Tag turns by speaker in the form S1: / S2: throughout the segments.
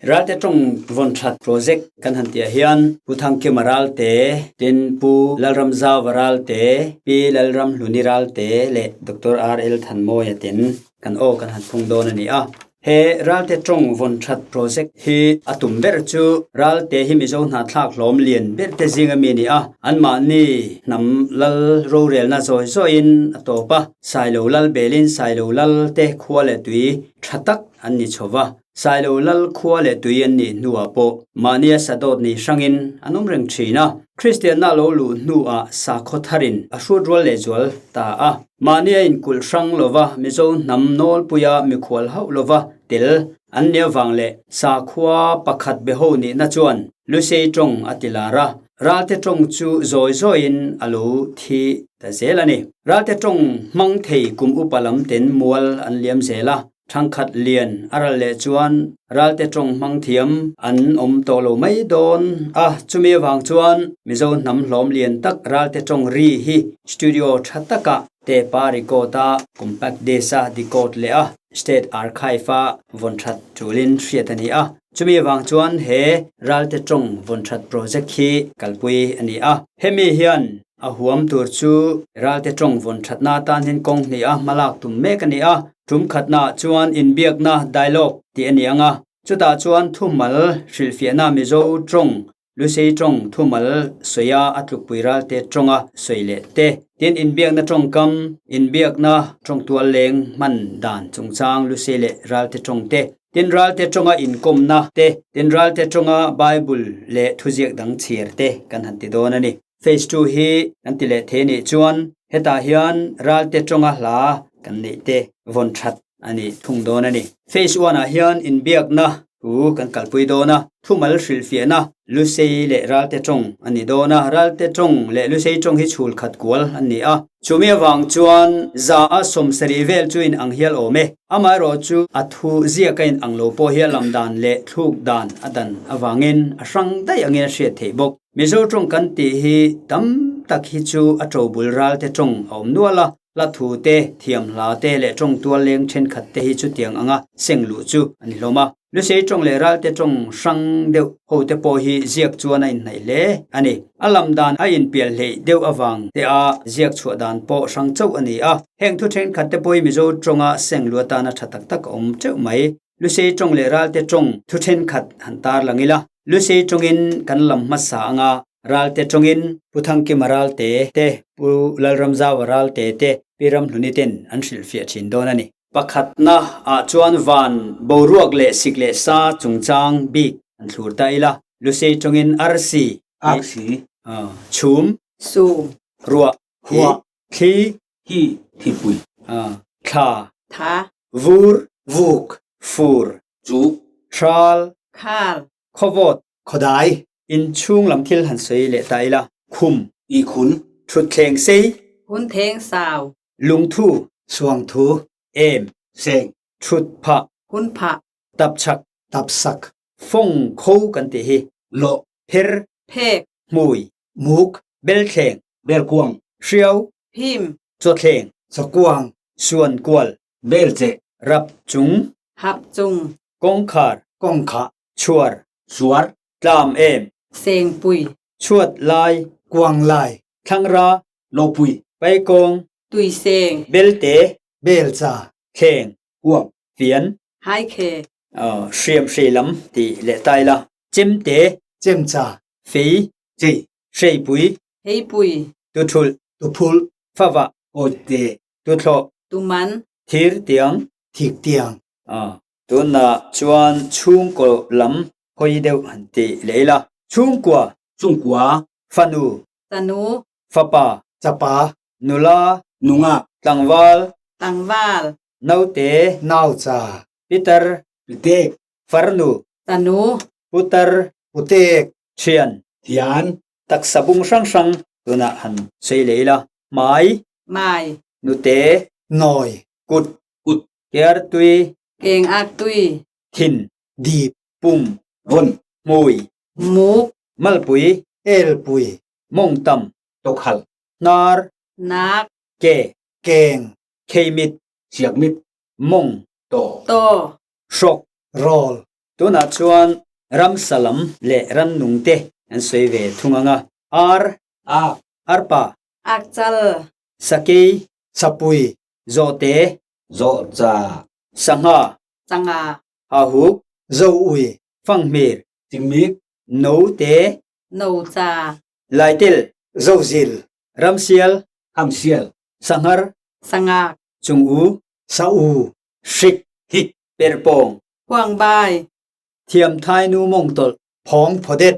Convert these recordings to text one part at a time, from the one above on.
S1: Ralte tawng vawn that project kan han tihah hian Pu Thangkima Ralte, tin Pu Lalramzauva Ralte, Pi Lalramhluni Ralte leh Doctor RL Thanmawia ten kan aw kan han phung dawn a ni a. He Ralte tawng vawn that project hi a tum ber chu Ralte hi Mizo hnahthlak hlawm lian ber te zinga mi a ni a, anmahni hnam lal rorelna zawi zawiin a tawp a, Sailo lal belin Sailo lal te khua leh tui tha tak an ni chho va. Sailo lal khua leh tui an nih hnuah pawh mahnia sadawt ni hrangin an awm reng thin a. Kristianna lo luh hnuah sakhaw tharin a hrut rual lehzual ta a. Mahnia inkulh hrang lova Mizo hnam nawlpuia mikhual hauh lova tel an nih avang leh sakhua pakhat beho nihna chuan Lusei tawng a ti lar a. Ralte tawng chu zawi zawiin a lo thi ta zel a ni. Ralte tawng hmang thei kum upa lam ten mual an liam zel a. Thangkhat lian a ral leh chuan ralte tawng hmang thiam an awm tawh lo mai dawn a, chumi avang chuan Mizo hnam hlawm lian tak ralte tawng ri hi studio tha takah tape a record a, compact disc a decode leh a, state archive a vawn that tulin hriat a ni a. Chumi avang chuan he ralte tawng vawn that project hi kalpui a ni a. Hemi hian A huam tur chu ralte tawng vawn thatna atan hian kawng hnih a hmalak tum mek a ni a. Tum khatnaah chuan inbiakna, dialogue, tih a ni ang a. Chutah chuan thumal hrilhfiahna Mizo tawng, Lusei tawng thumal sawia a tlukpui ralte tawnga sawi leh te. Tin, inbiakna tawngkam, inbiakna tawngtual leng hman dan chungchang Lusei leh ralte tawng te. Tin, ralte tawnga inkawmna te. Tin, ralte tawnga Bible leh thuziak dang chhiar te kan han ti dawn a ni. Phase 2 hi kan ti leh thei anih chuan hetah hian ralte tawnga hla kan neih te vawn that a nih thung dawn a ni. Phase 1 ah hian inbiakna thu kan kalpui dawn a, thumal hrilhfiahna Lusei leh ralte tawng a ni dawn a, ralte tawng leh Lusei tawng hi chhul khat kual an ni a. Chumi avang chuan za a sawmsarih vel chu in ang hial awm e. Amaherawhchu a thu ziak a in ang lo pawh hi a lam dan leh thluk dan a dan avangin a hrang daih angin a hriat theih bawk. Mizo tawng kan tih hi tam tak hi chu a to bul ral te tawng a awm nual a, hla thu te, thiam hla te leh tawng tual leng thenkhat te hi chutiang anga seng luh chu a ni hlawm a. Lusei tawng leh ral te tawng hrang deuh ho te pawh hi ziak chuan a inhnaih hle a ni. A lam dan a inpial hleih deuh avang te a ziak chhuah dan pawh hrang chauh a ni a. Heng thu thenkhat te pawh hi Mizo tawnga seng luh atana tha tak tak a awm teuh mai. Lusei tawng leh Ralte tawng thu thenkhat han tar lang ila. Lusei tawngin kan lam hmasa anga Ralte tawngin Pu Thangkima Ralte te, Pu Lalramzaua Ralte te, Pi Ramhluni ten an hrilhfiah thin dawn a ni. Pakhatna ah chuan van boruak leh sik leh sa chungchang bik an thlur ta ila. Lusei tawngin arsi,
S2: Arsi,
S1: chhum,
S3: Sum,
S1: ruah,
S2: Huah,
S1: thli,
S2: Hi, thipui,
S1: thla,
S3: Tha,
S1: Vur,
S2: Vuk,
S1: Fur,
S2: Chu,
S1: Thral,
S3: Khal,
S1: Khawvawt,
S2: Khawdai,
S1: Inchhung lam thil han sawi leh ta ila, Khum,
S2: Ikhun,
S1: Thutthleng sei,
S3: Huntheng sau,
S1: Lungthu,
S2: Suangthu,
S1: Em,
S2: Seng,
S1: Thutphah,
S3: Hunphah,
S1: Tapchhak,
S2: Tapsak,
S1: Fawng kho kan tih hi,
S2: Lawh,
S1: Pher,
S3: Phek,
S1: Hmui,
S2: Muk,
S1: Belthleng,
S2: Belkuang,
S1: Hriau,
S3: Phim,
S1: Chawthleng,
S2: Chawkuang,
S1: Suankual,
S2: Belche,
S1: Rap chung,
S3: Hap chung,
S1: Kawngkhar,
S2: Kawngkhah,
S1: Chhuar,
S2: Chuar,
S1: Tlam em,
S3: Sengpui,
S1: Chhuat lai,
S2: Kuang lai,
S1: Thlangra,
S2: Lopui,
S1: Paikawng,
S3: Tuiseng,
S1: Belte,
S2: Belcha,
S1: Thleng,
S2: Kuang,
S1: Fian,
S3: Haikhe,
S1: Hriam hrei lam tih leh ta ila, Chemte,
S2: Chemcha,
S1: Fei,
S2: Chei,
S1: Hreipui,
S3: Heipui,
S1: Tuthulh,
S2: Tuphul,
S1: Favah,
S2: Awite,
S1: Tuthlawh,
S3: Tuman,
S1: Thir tiang,
S2: Thik tiang.
S1: Tunah chuan chhungkaw lam hawi deuh han ti leh ila. Chhungkua,
S2: Chungkua,
S1: Fanu,
S3: Tanu,
S1: Fapa,
S2: Chapa,
S1: Nula,
S2: Nunga,
S1: Tlangval,
S3: Tlangval,
S1: Naute,
S2: Naucha,
S1: Pitar,
S2: Pitek,
S1: Farnu,
S3: Tanu,
S1: Putar,
S2: Putek,
S1: Thian,
S2: Thian,
S1: Taksa bung hrang hrang tunah han sawi leh ila. Hmai,
S3: Mai,
S1: Nute,
S2: Nawi,
S1: Kut,
S2: Kut,
S1: Keartui,
S3: Keng Artui,
S1: Thin,
S2: Dip,
S1: Pum,
S2: Vawn,
S1: Hmui,
S3: Muk,
S1: Malpui,
S2: Elpui,
S1: Mawngtam,
S2: Tokhal,
S1: Hnar,
S3: Nak,
S1: Ke,
S2: Keng,
S1: Kheimit,
S2: Siakmit,
S1: Mawng,
S2: To,
S3: To,
S1: Hrawk,
S2: Rawl,
S1: Tunah chuan ramsa lam leh rannung te an sawi ve thung ang a. Ar.
S4: Ak.
S1: Arpa.
S3: Akchal.
S1: Sakei.
S2: Sapui.
S1: Zawhte.
S4: Zawhcha.
S1: Sangha.
S3: Sangha.
S1: Hahuk.
S2: Zoui.
S1: Fanghmir.
S4: Chingmik.
S1: Note.
S3: Noca.
S1: Laitel.
S2: Zozil.
S1: Ramsial.
S4: Hamsial.
S1: Sanghar.
S3: Sangak.
S1: Chungu.
S2: Sau.
S1: Hrik.
S4: Hik.
S1: Perpawng.
S3: Huangbai.
S1: Thiamthai nu mawngtawlh.
S2: Phawng phawdet.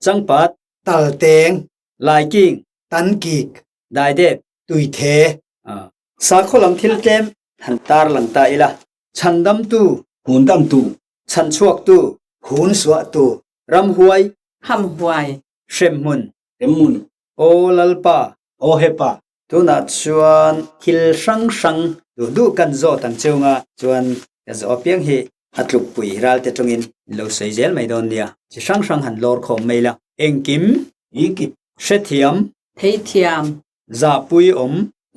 S1: Changpat.
S2: Talteng.
S1: Laiking.
S2: Tankik.
S1: Daidep.
S2: Tuithe.
S1: Sakhaw lam thil tlem han tar lang ta ila. Chhandamtu.
S4: Hundamtu.
S1: Chhanchhuaktu.
S2: Hunsuahtu.
S1: Ramhuai.
S3: Hamhuai.
S1: Hremhmun.
S4: Hremhmun.
S1: Aw Lalpa.
S4: Aw Hepa.
S1: Tunah chuan thil hrang hrang duh duh kan zawt ang chunga chuan ka zawh apiang hi a tlukpui ral te tawngin lo sawi zel mai dawn nia. Chi hrang hrang han lawr khawm mai la. Engkim.
S4: Ikip.
S1: Hrethiam.
S3: Theithiam.
S1: Zahpui awm.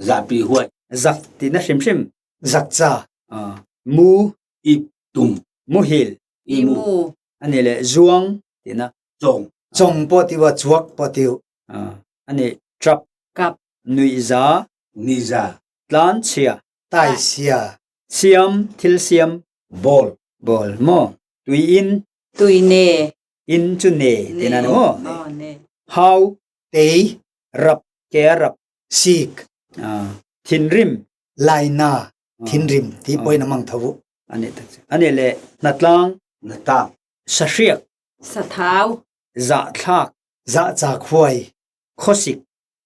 S4: Zahpi huai.
S1: Zak tihna hrim hrim.
S2: Zakcha.
S1: Mu.
S4: Ip tum.
S1: Muhil.
S3: I mu.
S1: A ni leh zuang tihna.
S4: Chawng.
S2: Chawng pawh tiu a, chuak pawh tiu.
S1: A ni trap.
S3: Kap.
S1: Nuihza.
S4: Niza.
S1: Tlanchhia.
S2: Taisia.
S1: Siam, thil siam.
S4: Ball.
S1: Ball maw? Tui in.
S3: Tui ne.
S1: In chu ne tihna ni maw?
S3: Ne. Ne.
S1: Hau.
S2: Tei.
S1: Rap ke a rap.
S2: Sik.
S1: Thinrim.
S2: Laina thinrim ti pawhin a mang tho u.
S1: A nih tak chu. A nih leh hnatlang.
S4: Hnatlang.
S1: Sahriak.
S3: Sathau.
S1: Zahthlak.
S2: Zahchak huai.
S1: Khawsik.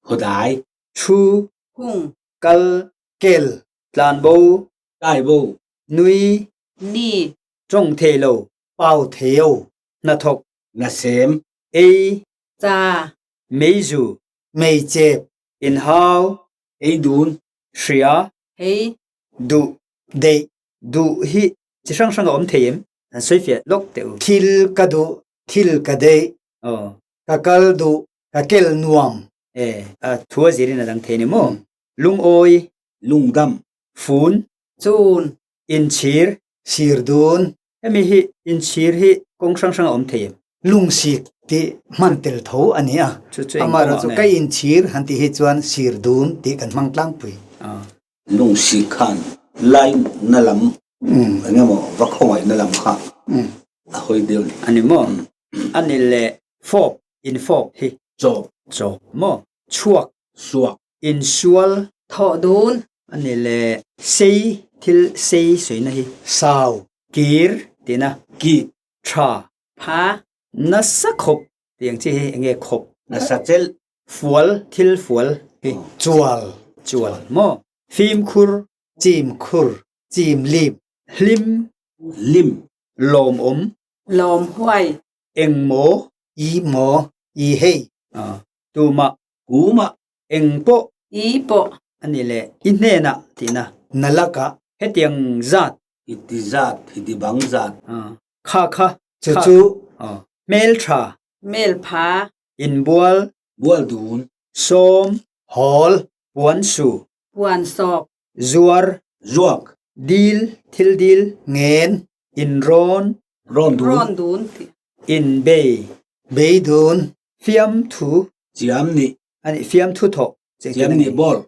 S4: Khawdai.
S1: Thu.
S3: Hung.
S1: Kal.
S2: Kel.
S1: Tlanbo.
S4: Taibo.
S1: Nui.
S3: Ni.
S1: Tawng thei lo.
S2: Pau thei o.
S1: Hnathawk.
S4: Hnasem.
S1: Ei.
S3: Cha.
S1: Meizu.
S2: Meichep.
S1: Inhau.
S4: Eidun.
S1: Hria.
S3: Hei.
S1: Duh.
S2: Deih.
S1: Duh hi chi hrang hrang a awm thei em? An sawi fiah lawk teh u.
S2: Thil ka duh, thil ka deih.
S1: Aw.
S2: Ka kal duh, ka kel nuam.
S1: E, a thu a zirin a dang thei ni maw? Lungawi.
S4: Lungdam.
S1: Fun.
S3: Chun.
S1: Inchhir.
S2: Sirdun.
S1: Hemi hi inchhir hi kawng hrang hrang a awm thei em?
S2: Lungsik tih hman tel tho a ni a.
S1: Chu chu eng
S2: Amaherawh
S1: kawngah
S2: chu
S1: nge?
S2: ka inchhir han tih hi chuan sirdun tih kan hmang tlangpui.
S4: Lungsik khan lai na lam eng emaw va khawngaih na lam kha a hawi deuh ni.
S1: A ni maw? A ni leh fawp, infawp hi.
S4: Chawp.
S1: Chawp maw? Chhuak.
S4: Suak.
S1: Insual.
S3: Thawh dun.
S1: A ni leh sei, thil sei sawi na hi.
S2: Sau.
S1: Kir tihna.
S4: Kik.
S1: Tha.
S3: Pha.
S1: Nasa khawp tih ang chi hi eng nge khawp?
S4: Nasa chelh.
S1: Fual, thil fual hi.
S2: Chual.
S1: Chual maw? Fimkhur.
S2: Chimkhur. Chimlim.
S1: Hlim.
S4: Lim.
S1: Lawmawm.
S3: Lawm huai.
S1: Eng maw?
S2: I maw? I hei.
S1: Tumah.
S4: Kumah.
S1: Eng pawh.
S3: I pawh.
S1: A ni leh i hnenah tihna.
S2: Na lakah.
S1: Hetiang zat.
S4: I ti zat, i ti bang zat.
S1: Kha kha.
S2: Chu chu.
S1: Hmeltha.
S3: Hmelpha.
S1: Inbual.
S4: Bual dun.
S1: Sawm.
S2: Hawl.
S1: Puansu.
S3: Puansawk.
S1: Zuar.
S4: Zuak.
S1: Dil, thil dil.
S2: Ngen.
S1: Inrawn.
S4: Rawn dun.
S3: Rawn dun tih.
S1: Inbei.
S2: Bei dun.
S1: Fiamthu.
S4: Chiam nih.
S1: A nih fiamthu thawh.
S4: Chiam nih ball.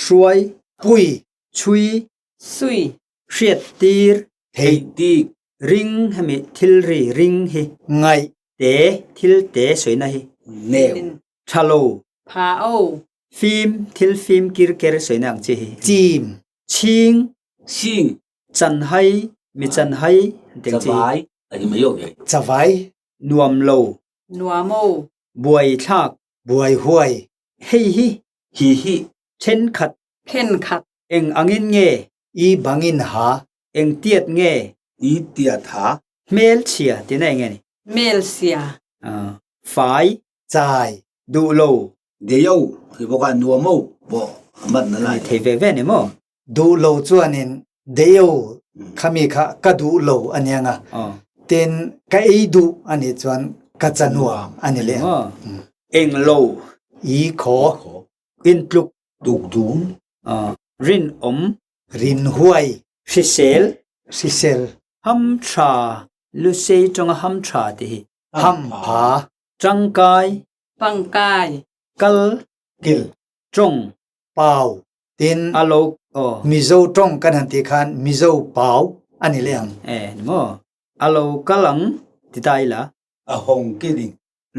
S1: Hruai.
S2: Pui.
S1: Chhui.
S3: Sui.
S1: Hriat tir.
S4: Theih tik.
S1: Ring hemi thil ri ring hi.
S2: Ngaih.
S1: Te thil te sawina hi.
S4: Neu.
S1: Tha lo.
S3: Pha o.
S1: Fim thil fim kir ker sawina ang chi hi.
S2: Chim.
S1: Chhing.
S4: Chhing.
S1: Chanhai mi chanhai an ti ang chi hi.
S4: Chavai. A hi mai awk ei.
S2: Chavai.
S1: Nuam lo.
S3: Nuam o.
S1: Buai thlak.
S2: Buai huai.
S1: Hei hi.
S4: Hi hi.
S1: Thenkhat.
S3: Thenkhat.
S1: Eng angin nge?
S2: I bangin ha.
S1: Eng tiat nge?
S4: I tiat ha.
S1: Hmelchhia tihna eng nge ni?
S3: Hmelchhia.
S1: Fai.
S2: Chai.
S1: Duh lo.
S4: Deio hi bawk a nuam o pawh a mat na lai.
S1: Thei ve ve ni maw?
S2: Duh lo chuanin Deio khami kha ka duh lo a nia nga. Tin ka ei duh a nih chuan ka cha nuam a ni leh ang.
S1: Eng lo.
S2: I khaw.
S1: In tluk.
S4: Tuk dun.
S1: Rinawm.
S2: Rin huai.
S1: Hrisel.
S2: Hrisel.
S1: Ham tha, Lusei tawnga ham tha tih hi.
S2: Ham pha.
S1: Tangkai.
S3: Pangkai.
S1: Kal.
S2: Kil.
S1: Tawng.
S2: Pau. Tin.
S1: A lo aw.
S2: Mizo tawng kan han tih khan Mizo pau a ni leh ang.
S1: E ni maw? A lo kal ang ti ta ila.
S4: A hawng ke ding.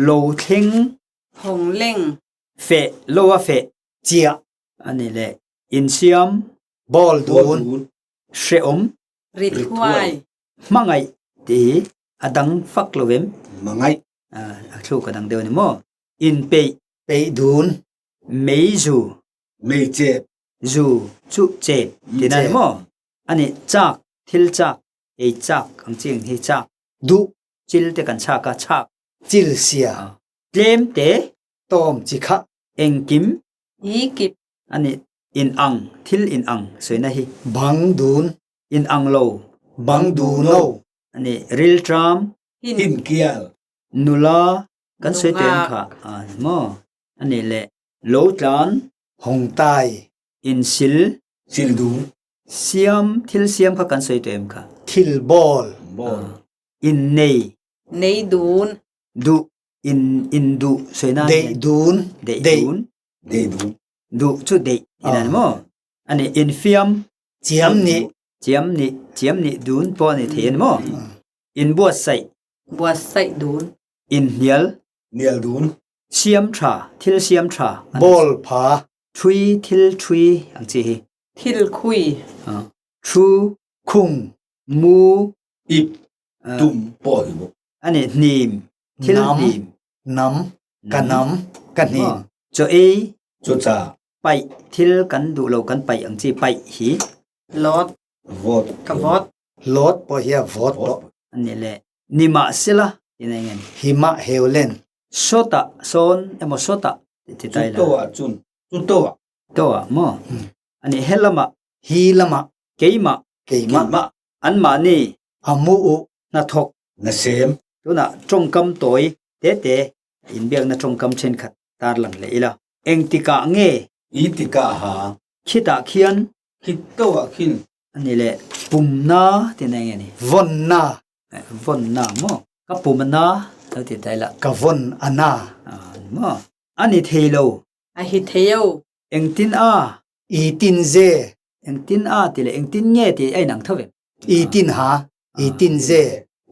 S1: Lo thleng.
S3: Hawng leng.
S1: Feh lo a feh.
S2: Chiah.
S1: A ni leh. Insiam.
S2: Ball dun.
S1: Hrehawm.
S3: Rit huai.
S1: Hmangaih tih hi a dang fak lo em?
S4: Hmangaih.
S1: A thluk a dang deuh a ni maw? Inpeih.
S2: Peih dun.
S1: Mei zu.
S4: Mei chep.
S1: Zu chu chep tihna a ni maw? A nih chak, thil chak, ei chak ang chi ang hi chak.
S2: Duh.
S1: Chil te kan chhak a, chhak.
S2: Chil sia.
S1: Tlem te.
S2: Tawm chi khah.
S1: Engkim.
S3: I kip.
S1: A nih in ang, thil in ang sawina hi.
S2: Bang dun.
S1: In ang lo.
S2: Bang dun lo.
S1: A nih rilṭam.
S4: Hin kial.
S1: Nula kan sawi teh ang kha a ni maw? A nih leh lo tlan.
S2: Hawng tai.
S1: Insil.
S4: Sil dun.
S1: Siam, thil siam kha kan sawi teh em kha?
S2: Thil bawl.
S4: Bawl.
S1: Innei.
S3: Nei dun.
S1: Duh. In in duh sawi nan
S2: Deih dun.
S1: Deih dun.
S4: Deih dun.
S1: Duh chu deih tihna a ni maw? A nih infiam.
S2: Chiam nih.
S1: Chiam nih, chiam nih dun pawh a ni thei a ni maw? Inbuatsaih.
S3: Buatsaih dun.
S1: Inhnial.
S4: Hnial dun.
S1: Siam tha, thil siam tha.
S2: Bawl pha.
S1: Thui, thil thui ang chi hi.
S3: Thil khui.
S1: Thu.
S2: Khung.
S1: Mu.
S4: Ip. Tum pawh hi bawk.
S1: A nih hnim. Thil hnim.
S2: Nam. Ka nam. Ka hnim.
S1: Chaw ei.
S4: Chaw cha.
S1: Paih, thil kan duh lo kan paih ang chi paih hi.
S3: Lawt.
S4: Vawt.
S3: Ka vawt.
S2: Lawt pawh hi a vawt tawh.
S1: A ni le. Nimahsela tiin a eng.
S2: Himah heulen.
S1: Sawtah sawn emaw sawtah ti ta ila.
S4: Chu tawah chun. Chu tawah.
S1: Tawah maw? A ni he lamah.
S2: Hi lamah.
S1: Keimah.
S2: Keimah.
S4: Keimah.
S1: Anmahni.
S2: A mu u.
S1: Hnathawk.
S4: Na sem.
S1: Tunah tawngkam tawi tete inbiakna tawngkam thenkhat tarlang leh ila. Engtikah nge?
S4: I tikah ha.
S1: Khitah khian.
S4: Khit tawah khin.
S1: A ni le, pumna tih na eng nge ni?
S2: Vawnna.
S1: Vawnna maw? Ka pum a na lo ti ta ila.
S2: Ka vawn a na.
S1: A ni maw? A ni thei lo.
S3: A hi thei o.
S1: Engtin a?
S2: I tin ze.
S1: Engtin a ti leh engtin nge tih a inang tho ve.
S2: I tin ha. I tin ze.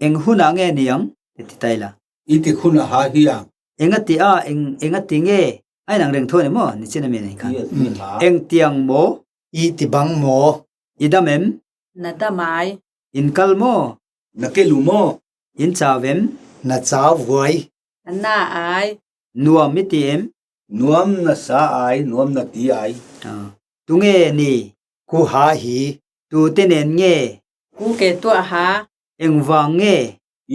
S1: Eng hunah nge ni ang? Ti ti ta ila.
S4: I ti hun a ha hi ang.
S1: Enga ti a, eng enga ti nge? A inang reng tho a ni maw? Ni chin a mi nei khan. Eng tiang maw?
S2: I ti bang maw?
S1: I dam em?
S3: Na dam ai.
S1: In kal maw?
S4: Na ke lu maw?
S1: In chau em?
S2: Na chau vuai.
S3: Na ai.
S1: Nuam i ti em?
S4: Nuam na sa ai, nuam na ti ai.
S1: Tunge ni?
S2: Ku ha hi.
S1: Tu te nen nge?
S3: Ku ke tuah ha.
S1: Eng vang nge?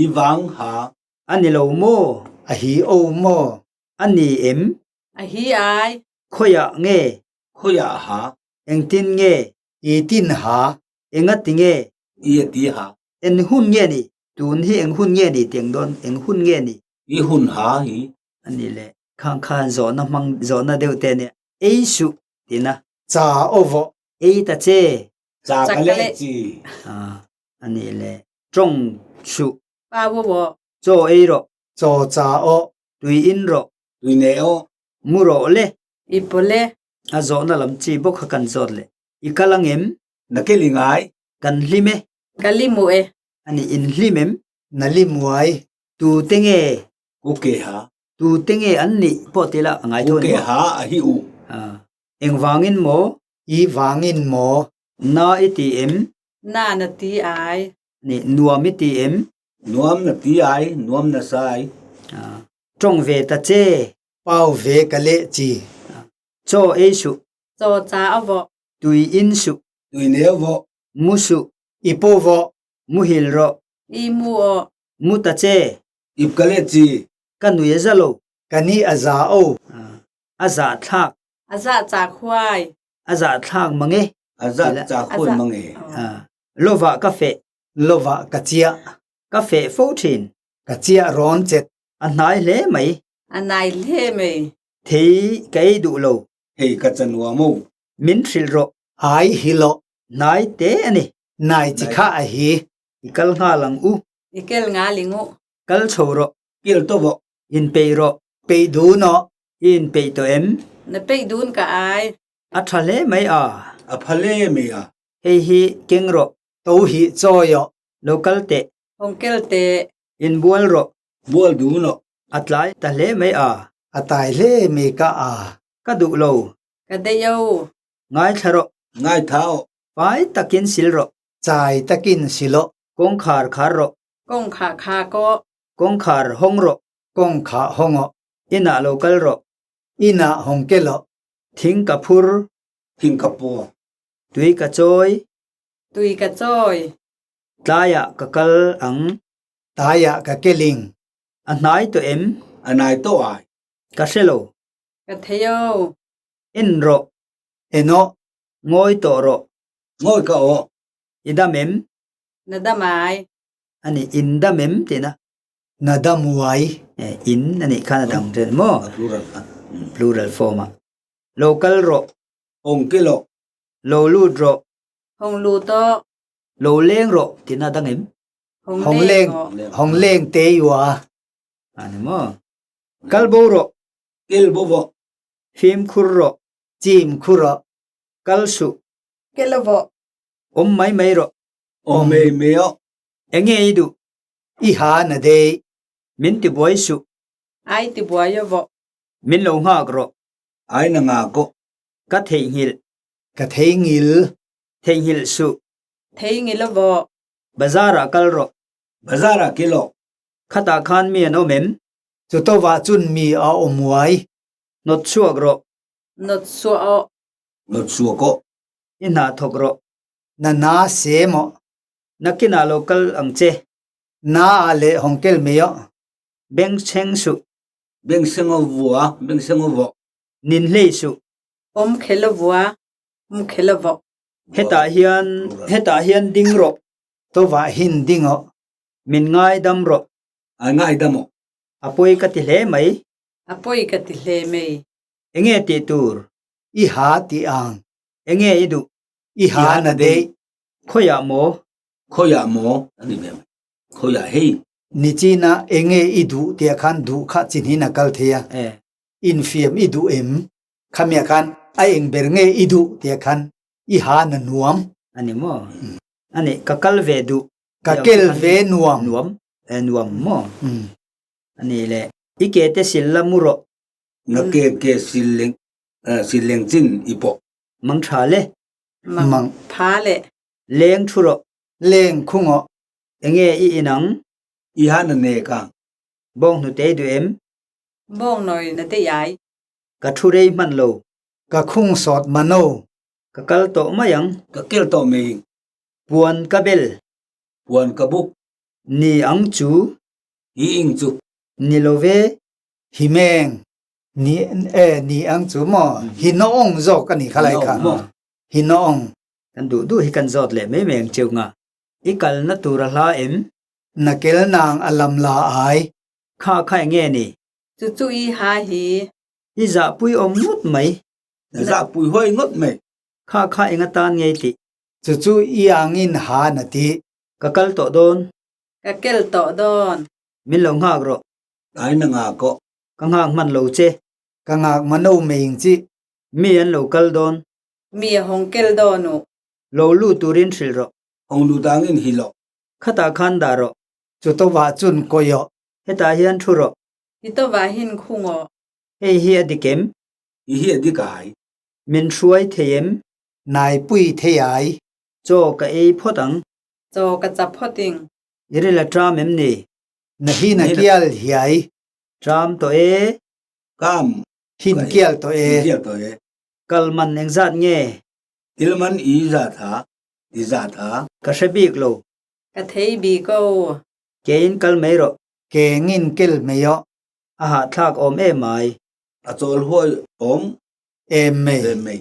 S4: I vang ha.
S1: A ni lo maw?
S2: A hi o maw?
S1: A ni em?
S3: A hi ai.
S1: Khawiah nge?
S4: Khawiah ha.
S1: Engtin nge?
S2: I tin ha.
S1: Engati nge?
S4: I a ti ha.
S1: En hun nge ni? Tun hi eng hun nge ni tih ang dawn, eng hun nge ni?
S4: I hun ha hi.
S1: A ni le, khang khan zawhna hmang, zawhna deuh te nia. Ei suh tina.
S2: Cha aw vawh.
S1: Ei ta che.
S4: Cha ka leh chi.
S1: A ni le, tawng suh.
S3: Pa wo wo.
S1: Chaw ei rawh.
S2: Chaw cha aw.
S1: Tui in rawh.
S4: Tui nei aw.
S1: Mu rawh le.
S3: I pawle.
S1: A zawhna lam chi bawk kha kan zawt le. I kal ang em?
S4: Na ke li ngai.
S1: Kan hlim e.
S3: Ka li mu e.
S1: A ni in hlim em?
S2: Na li muai.
S1: Tu te nge?
S4: Ku ke ha.
S1: Tu te nge an nih pawh ti la a ngai tho
S4: Ku
S1: a ni
S4: ke
S1: maw?
S4: ha a hi u.
S1: A. Engvangin maw?
S2: I vangin maw?
S1: Na i ti em?
S3: Na na ti ai.
S1: Ni nuam i ti em?
S4: Nuam na ti ai, nuam na sa ai.
S1: A. Tawng ve ta che.
S2: Pau ve ka leh chi.
S1: Chaw ei suh.
S3: Chaw cha a vawh.
S1: Tui in suh.
S4: Tui neu vawh.
S1: Mu suh.
S2: I pu vawh.
S1: Muhil rawh.
S3: I mu aw.
S1: Mu ta che.
S4: Ip ka leh chi.
S1: Ka nui a za lo.
S2: Ka ni a za o.
S1: A zah thlak.
S3: A zah cha khuai.
S1: A zah thlak mang e.
S4: A zah cha khuai mang e.
S1: Lovah ka feh.
S2: Lovah ka chiah.
S1: Ka feh fo thin.
S2: Ka chiah rawn chet.
S1: A hnai hle mai.
S3: A nai hle mai.
S1: Thei ka ei duh lo.
S4: Hei ka cha nuam o.
S1: Min hrilh rawh.
S2: Ai hi lo.
S1: Hnai te a ni.
S2: Nai chi kha a hi.
S1: I kal nghal ang u.
S3: I kel ngal ing u.
S1: Kal chho rawh.
S4: Kel tawh vawh.
S1: Inpeih rawh.
S2: Peih dun aw.
S1: I inpeih tawh em?
S3: Na peih dun ka ai.
S1: A tha hle mai a.
S4: A pha hle mai a.
S1: Hei hi keng rawh.
S2: To hi chawi aw.
S1: Lo kal teh.
S3: Hawng kel teh.
S1: Inbual rawh.
S4: Bual dun aw.
S1: A tlai ta hle mai a.
S2: A tai hle mai ka a.
S1: Ka duh lo.
S3: Ka deih o.
S1: Ngaithla rawh.
S4: Ngaithla aw.
S1: Fai takin sil rawh.
S2: Chai takin sil aw.
S1: Kawngkhar khar rawh.
S3: Kawngkhah kha kaw.
S1: Kawngkhar hawng rawh.
S2: Kawngkhah hawng aw.
S1: Inah lo kal rawh.
S2: Inah hawng kel aw.
S1: Thing ka phur.
S4: Thing ka paw.
S1: Tui ka chawi.
S3: Tui ka chawi.
S1: Tlaiah ka kal ang.
S2: Tlaiah ka keling.
S1: A hnai tawh em?
S4: A hnai tawh ai.
S1: Ka hre lo.
S3: Ka thei o.
S1: En rawh.
S2: En aw.
S1: Ngawi tawh rawh.
S4: Ngawi ka aw.
S1: I dam em?
S3: Na dam ai.
S1: A ni, in dam em tihna.
S2: Na dam uai.
S1: In a nih khan a dang ṭhen maw?
S4: A plural kha.
S1: Plural form ah. Lo kal rawh.
S4: Hawng ke rawh.
S1: Lo lut rawh.
S3: Hawng lut aw.
S1: Lo leng rawh tihna a dang em?
S2: Hawng leng, hawng leng te i ua.
S1: A ni maw? Kal bo rawh.
S4: Kel bo vawh.
S1: Fimkhur rawh.
S2: Chimkhur rawh.
S1: Kal suh.
S3: Kel a vawh.
S1: Awm mai mai rawh.
S4: Awm mai mai aw.
S1: Enge i duh?
S2: I ha na dei.
S1: Min ti buai suh.
S3: Ai ti buai a vawh.
S1: Min lo nghak rawh.
S4: Ai na ngak aw.
S1: Ka theihnghilh.
S2: Ka theinghil.
S1: Theihnghilh suh.
S3: Theinghil a vawh.
S1: Bazar ah kal rawh.
S4: Bazar ah kil aw.
S1: Khatah khan mi an awm em?
S2: Chutawah chun mi a awm uai.
S1: Nawt chhuak rawh.
S3: Nawt suah aw.
S4: Nawt suak aw.
S1: I hna thawk rawh.
S2: Na na sem aw.
S1: Nakinah lo kal ang che.
S2: Na ah leh hawng kel mai aw.
S1: Beng chheng suh.
S4: Beng seng aw vua, beng seng aw vawh.
S1: Nin hlei suh.
S3: Awm khel a vua, awm khel a vawh.
S1: Hetah hian, hetah hian ding rawh.
S2: Tovah hin ding aw.
S1: Min ngaidam rawh.
S4: A ngaidam aw.
S1: A pawi ka ti hle mai.
S3: A pawi ka ti hle mai.
S1: Enge tih tur?
S2: I ha tih ang.
S1: Enge i duh?
S2: I ha na deih.
S1: Khawiah maw?
S4: Khawiah maw? A ni ve mai. Khawiah hei?
S2: Nichina enge i duh tiah khan duh kha chinhin a kal thei a. Infiam i duh em? Khamiah khan a eng ber nge i duh tiah khan i ha na nuam.
S1: A ni maw? A ni, ka kal ve duh.
S2: Ka kel ve nuam.
S1: Nuam, nuam maw? A ni le, i ke te sil la mu rawh.
S4: Na ke ke sil leng, sil leng chin i pawh.
S1: Mang tha le.
S3: Mang pha le.
S1: Leng thu rawh.
S2: Leng khung aw.
S1: Enge i inang?
S4: I ha na ne kang.
S1: Bawng hnute i duh em?
S3: Bawng nawi na te iai.
S1: Ka thu rei hman lo.
S2: Ka khung sawt mano.
S1: Ka kal tawh mai ang.
S4: Ka kel tawh mai.
S1: Puan ka bel.
S4: Puan ka buk.
S1: Ni ang chu.
S4: Hi ing chu.
S1: Ni lo ve.
S2: Hi meng. Ni e ni ang chu maw. Hi naawng zawk a ni kha lai kha. Hi naawng.
S1: Kan duh duh hi kan zawt leh mai mai ang cheu nga. I kalna tur a hla em?
S2: Na kel nang a lam la ai.
S1: Kha kha enge ni?
S3: Chu chu i ha hi.
S1: I zahpui awm ngawt mai.
S4: Na zahpui huai ngawt mai.
S1: Kha kha eng atan ngei tih.
S2: Chu chu i angin ha na tih.
S1: Ka kal tawh dawn.
S3: Ka kel tawh dawn.
S1: Min lo nghak rawh.
S4: Ai na nghak aw.
S1: Ka nghak hman lo che.
S2: Ka nghak mano mai ing chi.
S1: Mi an lo kal dawn.
S3: Mi a hawng kel dawn u.
S1: Lo lu turin hrilh rawh.
S4: Hawng lu dangin hi loh.
S1: Khatah khan dah rawh.
S2: Chutawah chun kawi aw.
S1: Hetah hian thu rawh.
S3: Hitawah hin khung aw.
S1: Hei hi a dik em?
S4: Hi hi a dik ai.
S1: Min hruai thei em?
S2: Naipui thei ai.
S1: Chaw ka ei phawt ang.
S3: Chaw ka chap phawt ing.
S1: I ril a tram em ni?
S2: Na hin a kial hiai.
S1: Tram tawh e.
S4: Kam.
S2: Hin kial tawh e.
S4: Hin kial tawh e.
S1: Kal man engzat nge?
S4: Kil man i zat ha. I zat ha.
S1: Ka hre bik lo.
S3: Ka thei bik o.
S1: Kein kal mai rawh.
S2: Kengin kel mai aw.
S1: A hahthlak awm em ai.
S4: A chawl huai awm
S2: em mai.
S4: Em mai.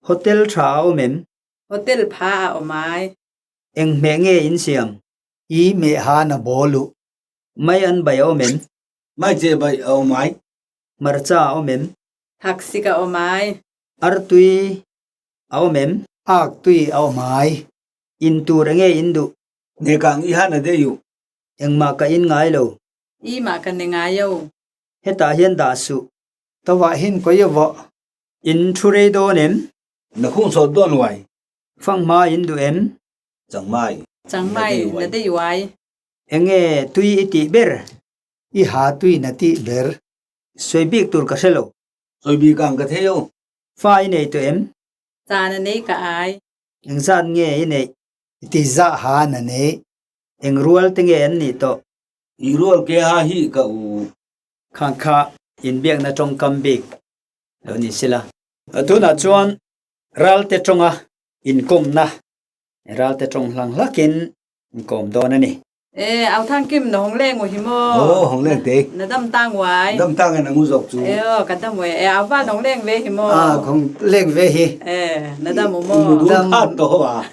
S1: Hotel tha a awm em?
S3: Hotel pha a awm ai.
S1: Eng hmeh nge in siam?
S2: I meh ha na bawl u.
S1: Mai an bai a awm em?
S4: Mai che bai a awm ai.
S1: Hmarcha a awm em?
S3: Thaksik a awm ai.
S1: Artui a awm em?
S2: Aktui a awm ai.
S1: In tur enge in duh?
S4: Ne kang i han a de yu.
S1: Engmah ka in ngai lo.
S3: I mah ka ni ngai yo.
S1: Hetah hian dah suh.
S2: Tawah hin koi a vawh.
S1: In thu rei dawn em?
S4: Na khung sawt dawn uai.
S1: Fang hma in duh em?
S4: Chang mai.
S3: Chang mai na dei uai.
S1: Enge tui i tih ber?
S2: I ha tui na tih ber.
S1: Sawi bik tur ka hre lo.
S4: Sawi bik ang ka thei o.
S1: Fa i nei tawh em?
S3: Cha na nei ka ai.
S1: Engzat nge i neih?
S2: I ti zah ha na nei.
S1: Eng rual te nge an nih tawh?
S4: I rual ke ha hi ka u.
S1: Khang kha inbiakna tawngkam bik lo ni sela. Tunah chuan ralte tawnga inkawmna, ralte tawng hlang hlakin inkawm dawn a ni.
S3: E, au thang kim na hong leng hi mo.
S4: Oh, hong leng te.
S3: Na dam tang wai.
S4: Dam tang e na ngu zok chu.
S3: E, oh, ka dam we. E, au va nong leng ve hi mo.
S2: À, hong leng ve hi.
S3: E, na dam mo.
S4: Mu dam khat to wa.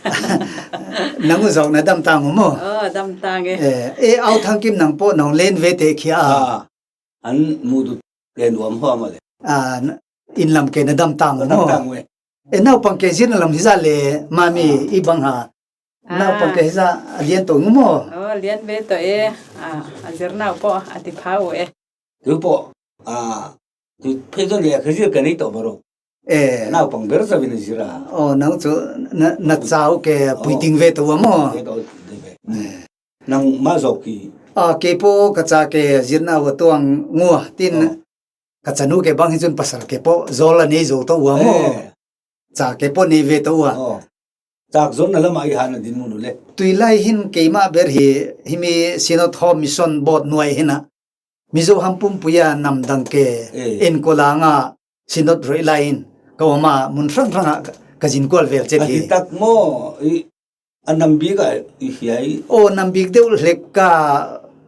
S2: Na ngu zok na dam tang mo.
S3: Oh, dam tang e.
S2: E, e au thang kim nang po nong len ve te khia.
S4: À, an mu du te nuam ho ma le.
S2: À, in lam ke na dam tang mo.
S4: Dam tang we.
S2: E nau pang ke zin lam hi za le mami i bang ha. Naupang te hi za a lian tawh ngu maw?
S3: Aw, a lian ve tawh e. A zir nau pawh a ti phau e.
S4: Tu pawh tu phei chuan lehkha zir ka nei tawh maw rawh?
S2: E.
S4: Naupang ber zawin a zir a.
S2: Aw, nang chu na chau ke puiting ve tawh a maw?
S4: Ve tawh ve. Nang mah zawk hi?
S2: A, kei pawh ka cha ke zir nau a tuang ngu a, tin ka chanu ke bang hi chuan pasal ke pawh zawl a nei zo tawh a maw? Cha ke pawh nei ve tawh a.
S4: Chak zawn na lamah i han a din mu nu le.
S2: Tuilai hin keimah ber hi himi Synod Home Mission Board nuai hin a Mizo ham pumpuia nam dang ke enkawl nga Synod roi lai in ka oma mun hrang hrang ah ka zin kual vel che
S4: thi. Tak mo i anam bik a i hiai.
S2: O nam bik deuh hlek ka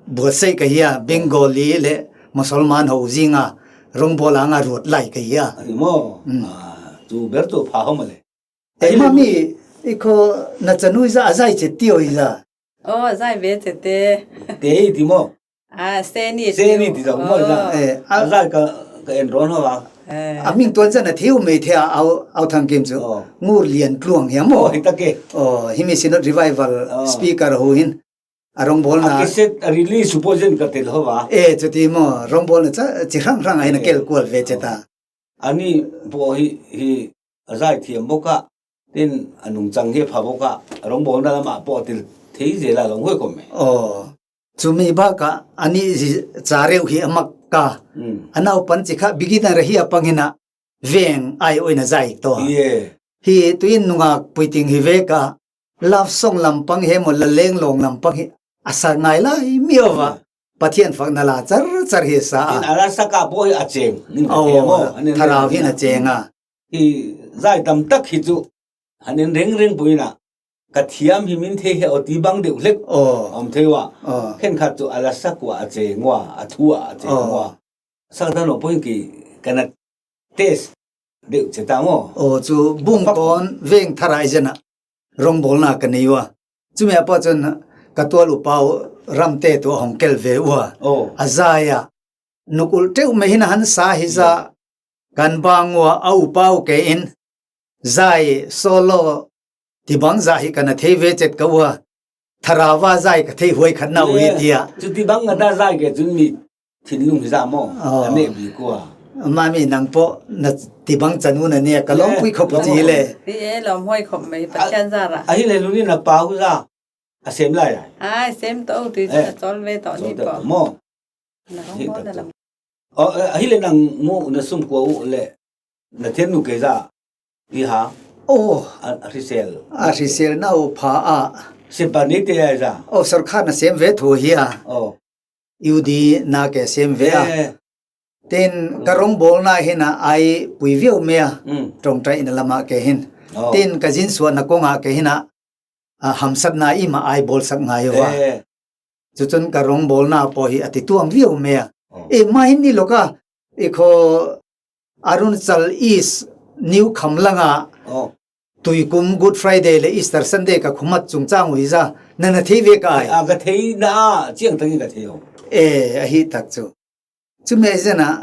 S2: buatsaih ka hia Bengali le Musalman ho zinga rawngbawl anga ruat lai ka hia.
S4: Ani mo chu ber chu pha ho male.
S2: E mami i kho na chanu za azai che tio i za.
S3: Oh zai ve che te.
S4: Te ti mo.
S3: Ah se ni
S4: se ni ti za mo za.
S2: E
S4: azai ka ka en ron ho wa.
S2: A ming tuan zan a thiu mei the a au au thang kim chu ngur lian tluang hiam mo.
S4: Oh ta ke.
S2: Oh himi synod revival speaker ho hin a rong bol na.
S4: A cassette release supposing ka tel ho wa.
S2: E chuti mo rong bol na cha chi rang rang ai na kel kual ve che ta.
S4: Ani bo hi hi a zai thiam bawk a, tin a nungchang hi a pha bawk a, a rawngbawlna lamah pawh a tel thei zel a lo ngawih kawm mai.
S2: Aw, chumi bakah ani cha reuh hi a mak ka, a naupan chi kha beginner hi a pangin a veng ai awin a zai tawh a. Hi tuin nungak puiting hi vek a, love song lampang he emaw laleng lawng lampang hi a sa ngai lai miau va, Pathian fak na la char char hi a sa a.
S4: Tin a rasa ka pawh hi a cheng ning ka thei a maw?
S2: Thlarau hian a cheng a.
S4: Hi zai tam tak hi chu han in reng reng puin a ka thiam hi min thei hi aw ti bang deuh hlek awm thei wa thenkhat chu a la sak wa a cheng wa a thu a a cheng wa sak dan lo pawhin ki kana test deuh che ta maw?
S2: Aw chu bung kawn veng thar ah izan ah rawngbawl na ka nei wa chumi ah pawh chuan ka tual upa ram te tu a hawng kel ve ua a zai a nuk ulh teuh mai hin a han sa hi za Kan bangua a upau ke in zai solo ti bang za hi kana thei ve chet ka ua tharawa zai ka thei huai khat na ui tia
S4: chu ti bang nga zai ke chun mi thinlung hi za mo ane bi kwa
S2: mami nang po na ti bang chanu na ne ka lom pui khop chi le
S3: ti e lom hoi khop mai pathian za ra
S4: a hi le lu ni na pa hu za a sem lai
S3: ai sem to ti chol ve to ni po
S4: mo
S3: na rong bo na lam
S4: A hi le nang mu na sum kua u le na thian nu ke za i ha
S2: Oh
S4: a hrisel
S2: a hrisel na u pha a
S4: sem pa ni te ai za
S2: oh sarkar na sem ve thu hi a
S4: oh
S2: UD na ke sem ve a ten karong bol na hin a ai pui viau me a tong tai in lama ke hin ten ka jin suan na konga ke hin a hamsat na i ma ai bol sak ngai wa Cucun ka rawngbawlnak pawl hi a ti tuang viau me a. E mah hin ni loka i kho Arunachal East New Khamlang ah tuikum Good Friday le Easter Sunday ka khumat chungchang hui za na na thei ve ka ai.
S4: A ka thei na chiang tangin ka thei o.
S2: E a hi tak chu. Chumi ai zan ah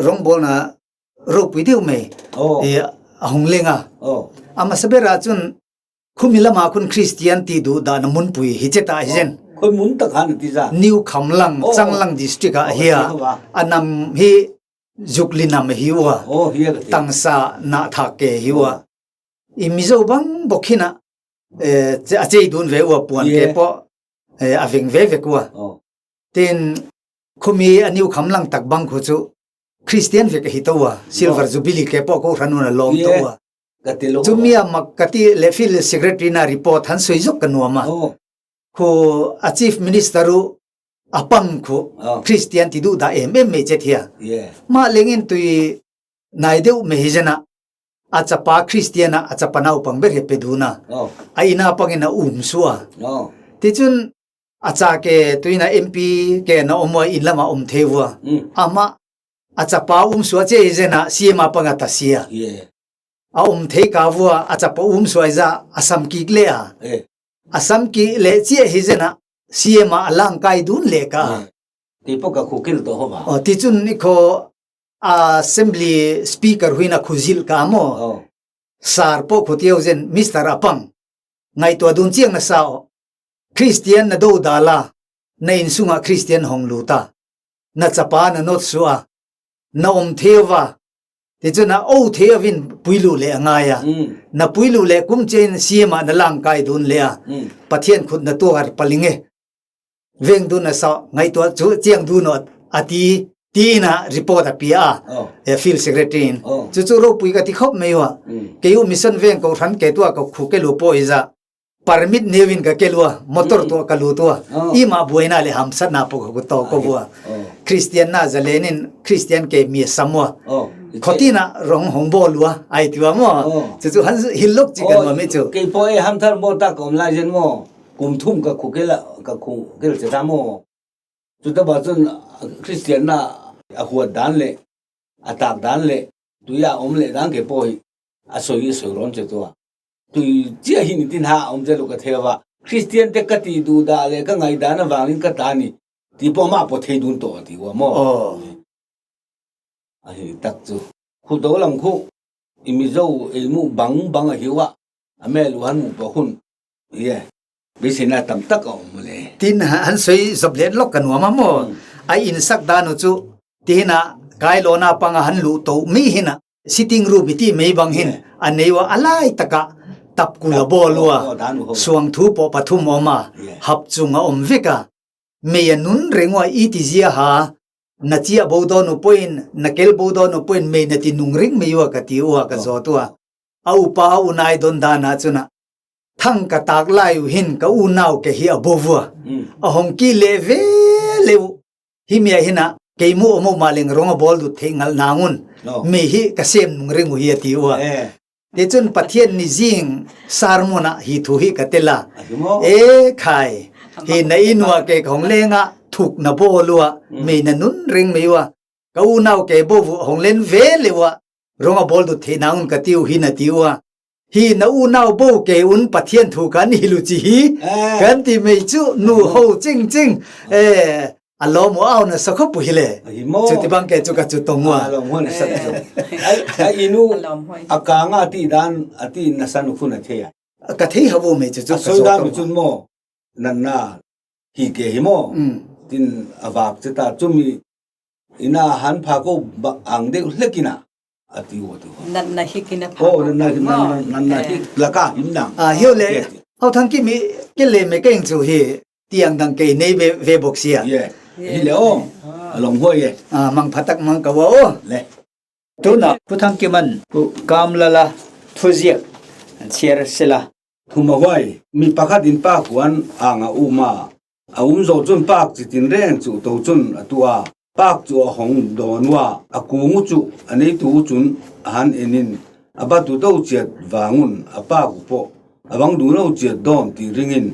S2: rawngbawlnak ropui deuh mai. E a hung leng a. Ama saber ah cun. Khumi lama khun Christian ti du da na mun pui hi cheta hi zen.
S4: Khoi mun tak han ti za.
S2: New Khamlang Changlang district ah hiya anam hi zuklinam hi wa. Tangsa na tha ke hi wa. I Mizo bang bokhina a chei dun ve wa puan ke po a veng ve vek wa. Tin khumi a New Khamlang tak bang khu chu Christian vek hi to wa. Silver Jubilee ke po ko hranuna lom to wa. Chumi a mak ka ti le field secretary na report han soi zok ka nuam a. Khu a chief minister u a pang khu Christian ti duh dah em em mai che thia. Mah lengin tui nai deuh me hi zena a chapa Christian a a chapa naupang ber he pe dun a. A ina pangin a um su a. Tichun a cha ke tuina MP ke na om in lama om theu a. Ama a chapa um sua che zena CM a panga ta sia. A um thei ka vua a chapa um suai za a sam kik le a. A sam ki le chia hi zena CM a lang kai dun le ka.
S4: Ti po ka khukil to ho ba.
S2: O ti chun ni kho assembly speaker huina khuzil ka mo. Sar po khutiau zen Mr. Apang ngai to dun chiang na sao Christian na do dala na in sunga Christian hong lu ta na chapa na not suwa na om thewa ti chu na o theawin puilu le angai a na puilu le kum chen siema na lang kai dun le a pathian khut na tu har palinge veng dun na sa ngai to chu chiang du no ati ti na report a pi a e field secretary in chu chu ro pui ka ti khop mai wa ke u mission veng ko ran ke tua ko khu ke lu po iza permit newin ka kelua motor to ka lu tua i ma buaina le hamsat na po ko to ko bua Christian na zalenin Christian ke mi samwa khotina rong hong bo lua ai tiwa mo chu chu han hilok chi kan ma me chu
S4: ke po e ham thar mo ta kom lai jen mo kum thum ka khu ke la ka khu ke che ta mo chu ta ba chun Christian na a huat dan le a tak dan le tuya om le dan ke po hi a soi soi ron che to Tui chiah hi nitin ha a awm zel u ka thei lova, Kristian te ka ti duh dah leh ka ngaihdan avangin ka ta ni tih pawh amah pawh thei dun tawh a ti u a maw? A hi tak chu. Khu to lam khu i Mizo ei muh bang bang a hiu a, a mel u han muh pawh hun ye beiseina tam tak a awm mawle.
S2: Tin han sawi zawp let lawk ka nuam a maw? A insak dan u chu tihin a kailawna panga han luh toh mai hin a. Sitting room i tih mai bang hin a nei a alai taka tap kul a bawl u a, suang thu pawh pathum a awm a, hap chung a awm vek a, mei a nun reng u a i ti zia ha, na chiah bo dawn u pawhin, na kel bo dawn u pawhin mei na ti nung reng mai u a ka ti u a ka zawt u a, a upa a unai dawn dan ah chun a thang ka tak lai u hin ka unau ke hi a bo vu a, a hawng ki leh ve leh u. Hi mi ah hin ah keimu omo maling rong a bawl dut thei ngal nangun mi hi ka sem nung ring hi a ti u a. Te chun Pathian ni zing sermon ah hi thu hi ka tela. E khai hi na inua ke khong lenga thuk na bo lua mi na nun ring mi wa ka u nau ke bo vu hong len ve le wa rong a bawl dut thei nangun ka tiu hi na ti u a. Hi na u nau bo ke un Pathian thu kan hi lu chi hi kan ti mei chu nu ho ching ching e a lo mo au na sakho pu hi le chu ti bang ke chu ka chu tong wa
S4: lo mo na sa chu ai inu a ka nga ti dan ati na san khu na the ya
S2: ka thei hawo me chu chu
S4: ka so dan chun mo nan na hi ke hi mo tin awak che ta chumi ina han pha ko ang de hlekina ati wo tu
S3: nan na hi kina
S4: pha oh nan na nan na hi laka him nang
S2: a hiu le au thang ki mi ke le me keng chu hi tiang dang ke nei ve ve bok sia
S4: ye hi le o long hoi ye
S2: a mang phatak mang ka wa o
S4: le
S1: tu na pu thang ki man pu kam la la thu ziak chhiar sela
S4: thuma hoi mi pakhat in pa huan anga uma A um zo cun pak chi tin reng chu to cun a tua. Pak chu a hong dawn wa. A kung chu a neitu cun a han en in a ba tu do chiat vangun a pak u pawh a bang duh lo chiat dawn tih ring in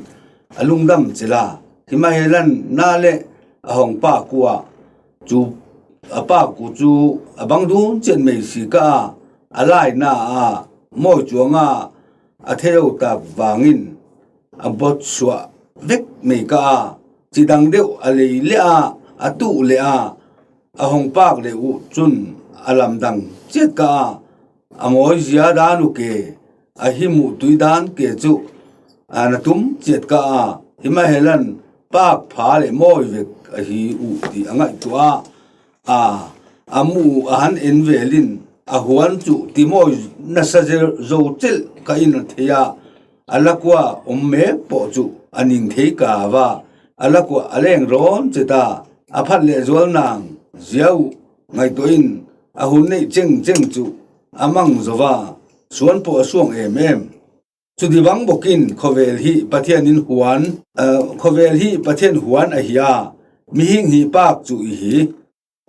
S4: a lungdam che la. Himahelan na le a hong pa ku a chu a pa ku chu a bang dun chiat mei si ka a a lai na a mawi chuang a a theo tak vangin A bawt suah vek mai ka a, chi dang deuh a lei leh a, a tuh leh a, a hawng pak leh uh chun a lam dang chiat ka a, a ngawi zia dan u ke, a hi muh tui dan ke chu Na tum chiat ka a, Himahelan pak pha le mawi vek a hi u ti a ngaihtuah a, a mu a han en velin a huan chu ti mawi nasa zo chelh ka in a thei a, a lakua awm mek pawh chu a ning thei ka va, a lakua a leng rawn che ta, a phat lehzual nang ziau ngaihtuahin a hun neih cheng cheng chu a mang zo va, suan pawh a suang em em. Chuti bang bawkin khawvel hi Pathianin huan, khawvel hi Pathian huan a hia, mihing hi pak chu i hi,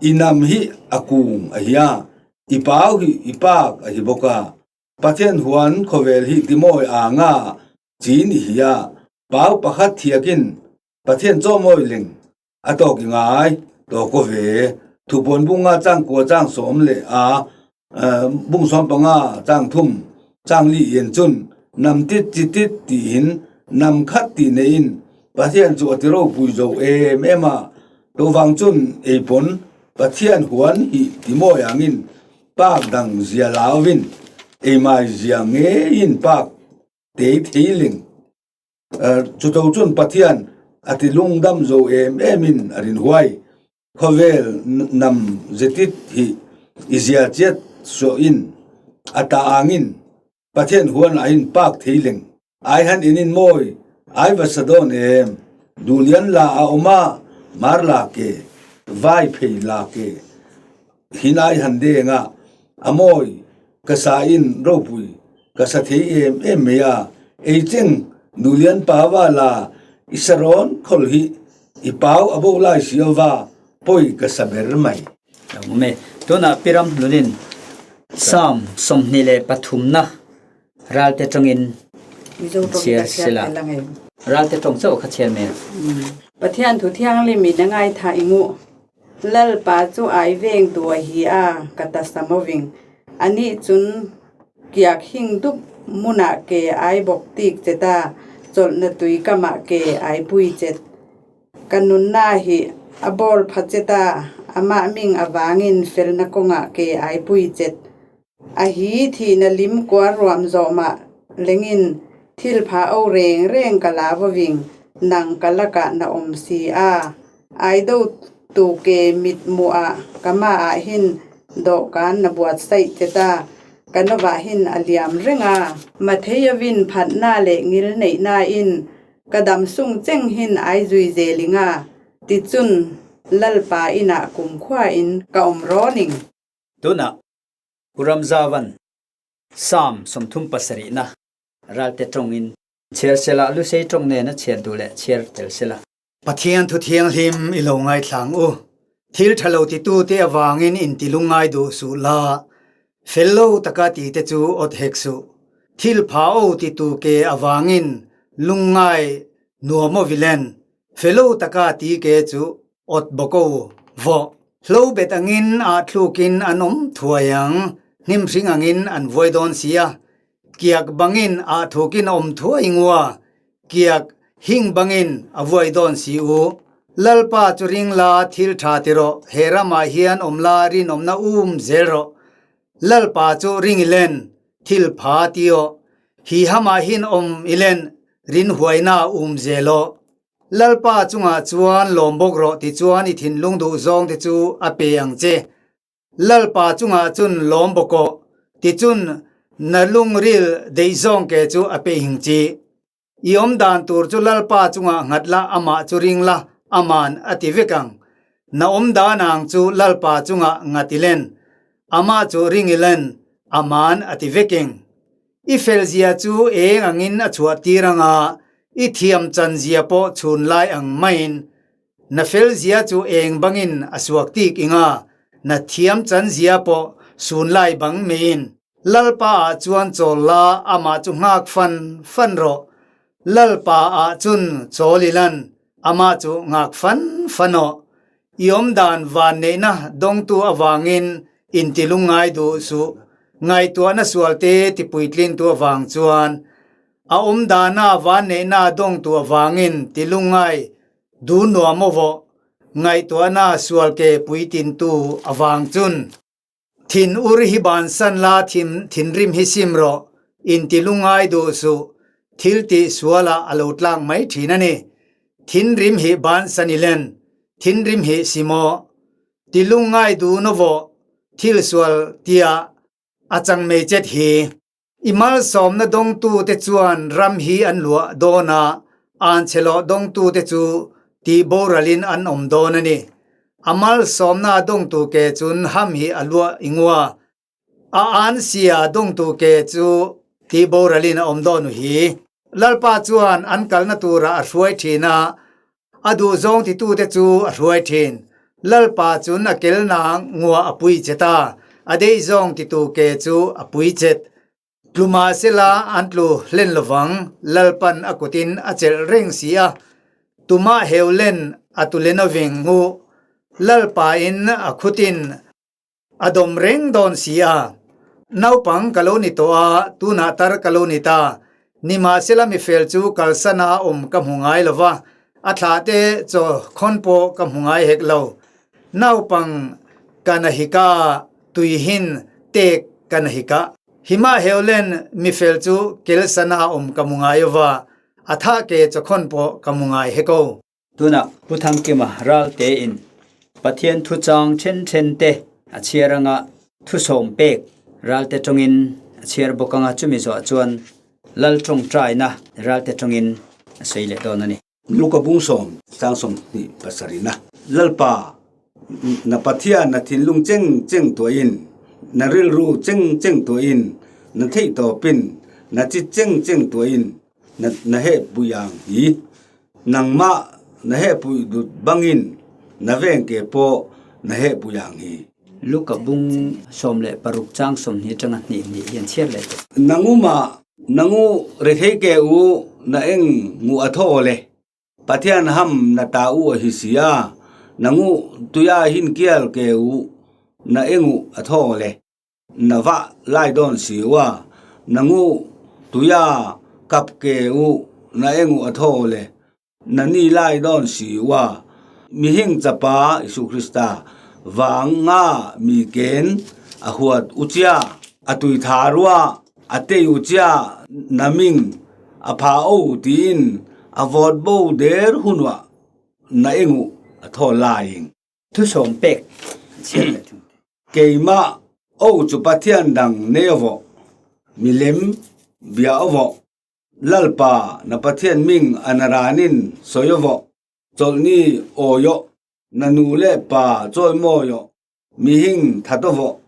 S4: i nam hi a kung a hia, i pau hi i pak a hi bawk a. Pathian huan khawvel hi timawi anga chin i hia, pau pakhat thiakin Pathian chawmawi ling a tawk i ngai tawh ko ve. Thupuan bunga changkua chang sawm leh a bung 15 chang thum chang li ien chun nam tit chi tit tiin nam khat ti neiin Pathian chu a ti ropui zo em em a. Tovang chun ei pawn Pathian huan hi ti mawi angin pak dang zia lovin ei mai zia ngeiin pak tei thei ling. Chuto chun Pathian a ti lungdam zo em emin a rin huai. Khawvel nam zetit hi i zia chiat suahin a ta angin Pathian huan ahin pak thei leng. Ai han inin mawi ai va sa dawn em. Duhlian la a awm a, mar la ke, vai phei la ke. Hin ai han deng a, a mawi ka sa in ropui ka sa thei em em mai a, ei cheng Duhlian pa va la i sa rawn khawl hi i pau a bo lai si ova pawi ka sa ber mai.
S1: Awm e, tunah Piram hnunin Psalm 23 na Ralte tawngin chhiar sela. Ralte tawng chauh kha chhiar mai.
S3: Pathian thu thianghlim in a ngaithah i nguh. Lalpa chu ai veng tu a hi a, ka ta samoving. Anih chun kiak hing dup hmunah ke ai bawk tik che ta, chawlhna tui kamah ke ai pui chet. Ka nunna hi a bawl pha che ta, amah ming avangin felna kawngah ke ai pui chet. A hi thihna lim kuar ruam zawhmah lengin thil pha o reng reng ka la vawing nang ka lakah na awm si a. Ai do tu ke mit hmuh ah ka mah ah hin dawhkan na buatsaih che ta, ka novah hin a liam reng a. Mathei a vin phatna leh ngil neihna in ka dam sung cheng hin ai zui zeling a, tichun Lalpa inah kumkhua in ka awm rawning.
S1: Tunah Pu Ramzavan Psalm 37 na ralte tawngin chhiar sela, Lusei tawng nena chhiar duh leh chhiar tel sela.
S2: Pathian thu thianghlim i lo ngaithlang u. Thil tha lo titute avangin inti lungngai duh suh la, fel lo taka tite chu awt hek suh. Thil pha o titu ke avangin lungngai nuam aw vilen, fel lo taka ti ke chu awt bawk o vawh. Hlo bet angin ah thlukin an awm thuai ang, hnim hring angin an vuai dawn si a. Kiak bangin ah thukin a awm thuai ngua, kiak hing bangin a vuai dawn si u. Lalpa chu ring la thil tha ti rawh, he ramah hian awm la rinawmna um zel rawh. Lalpa chu ring i len, thil pha ti aw. Hi hamah hin awm i len, rin huaina um zel aw. Lalpa chungah chuan lawm bawk rawh tichuan i thinlung duh zawng te chu a pe ang che. Lalpa chungah chun lawm bawk aw tichun na lungril deih zawng ke chu a pe hing chi. I awm dan tur chu Lalpa chungah nghat la amah chu ring la aman a ti vek ang. Na awm dan ang chu Lalpa chungah nghat i len, amah chu ring i len aman a ti vek eng. I felzia chu eng angin a chhuah tir anga, i thiam chanzia pawh chhun lai ang maiin. Na felzia chu eng bangin a suak tik inga, na thiam chanzia pawh sun lai bang maiin. Lalpa ah chuan chawl la, amah chu nghak fan fan rawh. Lalpa ah chun chawl i lan, amah chu nghak fan fan aw. I awmdan van neihna dawngtu avangin intilungngai duh suh. Ngaihtuahna sualte tipuitlintu avang chuan a awmdana van neihna dawngtu avangin tilungngai duh nuam aw vawh. Ngaihtuahna sualke puitintu avang chun. Thin ur hi bansan la, thinrim hi sim rawh, intilungngai duh suh. Thil tih sualah a lo tlak mai thin a ni. Thinrim hi bansan i len, thinrim hi si maw? Ti lungngai duh na vawh, thil sual tiah a cang mei chet hi. I malsawmna dawngtute chuan ram hi an luah dawn a, anchhelawh dawngtute chu tihboralin an awm dawn a ni. A malsawmna dawngtu ke chun ham hi a luah i ngua. A ansia dawngtu ke chu tihboralin a awm dawn u hi. Lalpa chuan an kalna turah a hruai thin a, A duhzawng titute chu a hruai thin. Lalpa chun a kelna ngua a pui chet a, a deihzawng titu ke chu a pui chet. Tlu mahsela an tlu hlen lovang, Lalpan a kutin a chelh reng si a, tumah heu len a tu len oving ngu. Lalpa in a khutin A dawm reng dawn si a. Naupang ka lo ni tawh a, tunah tar ka lo ni ta. Nimahsela mifel chu kalsana awm ka hmu ngai lo va, a thlahte chaw khawn pawh ka hmu ngai hek lo. Naupang ka na hika, tuihin tek ka na hika. Himah heulen mifel chu kelsana awm ka hmu ngai lo va, a thahke chaw khawn pawh ka hmu ngai hek o.
S1: Tunah Pu Thangkima Ralte in Pathian thuchang then then te a chhiar anga thusawm pek Ralte tawngin a chhiar bawk anga chumi zawh chuan Lal tawngtaina Ralte tawngin a sawi leh dawn a ni.
S4: Luka bung sawm sang 27 na. Lalpa, na Pathian na thinlung cheng cheng tuahin, na rilru cheng cheng tuahin, na theihtawpin, na chi cheng cheng tuahin, na na heh pui ang hi. Nangmah na heh pui dut bangin na veng ke pawh na heh pui ang hi.
S1: Luka bung 16 chang 20 atanga hnih hnih hian chhiar leh tawh.
S4: Nangumah nangu rethei ke u na eng ngu a thaw le. Pathian ham na ta u a hi si a, nangu tuia hin kial ke u na engu a thaw le. Na va lai dawn si u a, na ngu tuia kap ke u na engu a thaw le, na ni lai dawn si u a, mihing chapa Isu Krista vang nga mi ken a huat u chia, a tui tha rua a tei u chia na ming a pha o tiin a vawt bo der hunah na engu a thaw laiing.
S1: Thusawm pek chhiat leh thung te.
S4: Keimah o chu Pathian dang nei awh, milem bia awh, Lalpa na Pathian ming a na ranin sawi awh, chawlhni awi awh, na nu leh pa chawimawi awh, mihing that awh,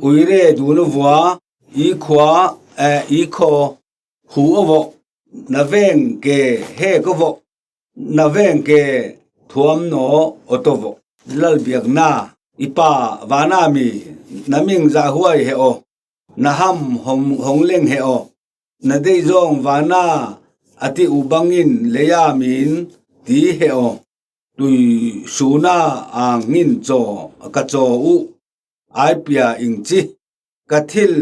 S4: uire dun awua, i khua eh i khaw hu awh, na veng ke hek awh, Na veng ke thuam naw awtawvawh. Lalbiakna, i pa vana mi, na ming zah huai he aw, na ham hawng leng he aw, na deih zawng vana a ti u bangin leia min ti he aw, tui suna ang ngin chaw ka chaw u ai pia ing chi, ka thil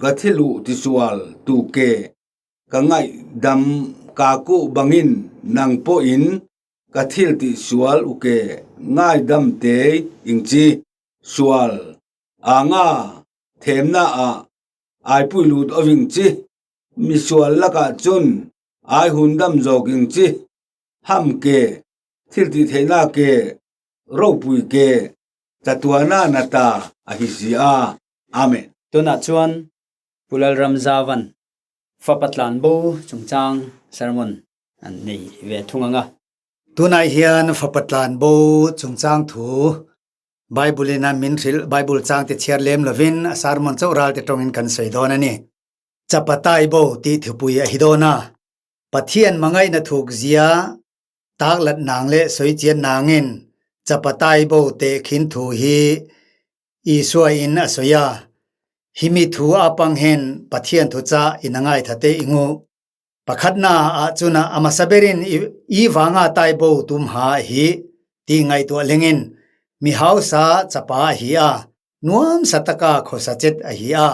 S4: ka thiluh tisual tu ke Ka ngaihdam ka kuh bangin nang pawhin ka thil tih sual uke ngaidam te ing chi sual anga themna ah ai pui lut oving chi mi sual lakah chun ai hun dam zawk ing chi ham ke thil tih theihna ke ropui ke chatuana na ta a hi si a. Amen.
S1: Tunah chuan Pu Lalramzavan Fapa tlanbo chungchang sermon an nei ve thung ang a.
S2: Tunah hian fapa tlanbo chungchang thu Bible in a min hrilh Bible chang te chhiar lem lovin a sermon chauh ral te tawngin kan sawi dawn a ni. Chapatai bo tih thupui a hi dawn a. Pathian mangaihna thuk zia tak lat nang leh sawi chian nangin chapatai bo tehkhin thu hi Isua in a sawi a, Himi thu a pang hen Pathian thu cha in a ngaitha te i ngu. Pakhatna ah chun a hmasa berin i vanga tai bo tum ha hi ti ngaihtuah lengin mi hausa chapa a hi a, nuam sa taka khawsa chet a hi a.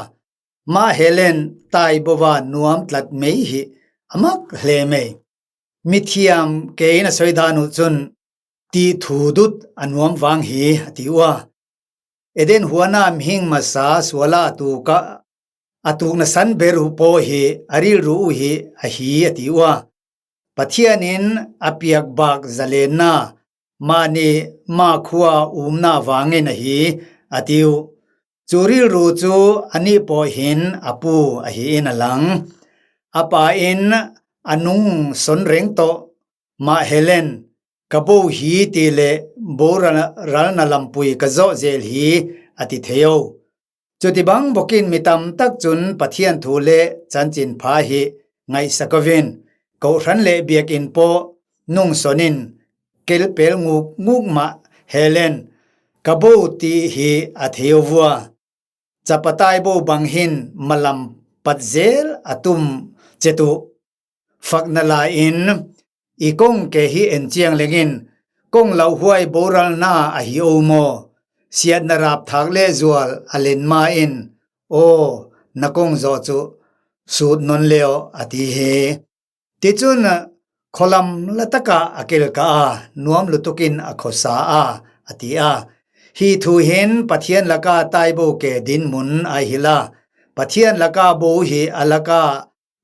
S2: Mah helen tai bova nuam tlat mei hi a mak hle mai. Mithiam kein a sawi dan uh cun ti thu dut a nuam vang hi a ti u a. Eden huana mihing hmasa suala tu ka A tuk na san ber u pawh hi a rilru u hi a hi a ti u a. Pathianin a piak bak zalenna mahni makhua umna vangin a hi a ti u. Chu rilru chu anih pawhin a pu a hi in a lang. A pa in a nung sawn reng tawh mah Helen, ka bo hi ti leh boral ralna lampui ka zawh zel hi a ti thei o. Chuti bang bawkin mi tam tak chun Pathian thu leh chanchin pha hi ngaihsak ovin Kohhran leh Biakinn pawh nung sawnin kel pel nguk nguk mah Helen, ka bo tih hi a thei ovua. Chapatai bo bang hin malam pat zel a tum che tuh. Fakna laiin i kawng ke hi en chiang lengin kawng lo huai boralna a hi o maw? Siatna rapthak leh zual a len ma in aw na kawng zawh chu sut nawn leo a ti hi. Tichun khawlam la takah a kel ka a, nuam lutukin a khawsa a, a ti a. Hi thu hin Pathian laka taibo ke dinhmun ai hil a, Pathian laka bo hi a laka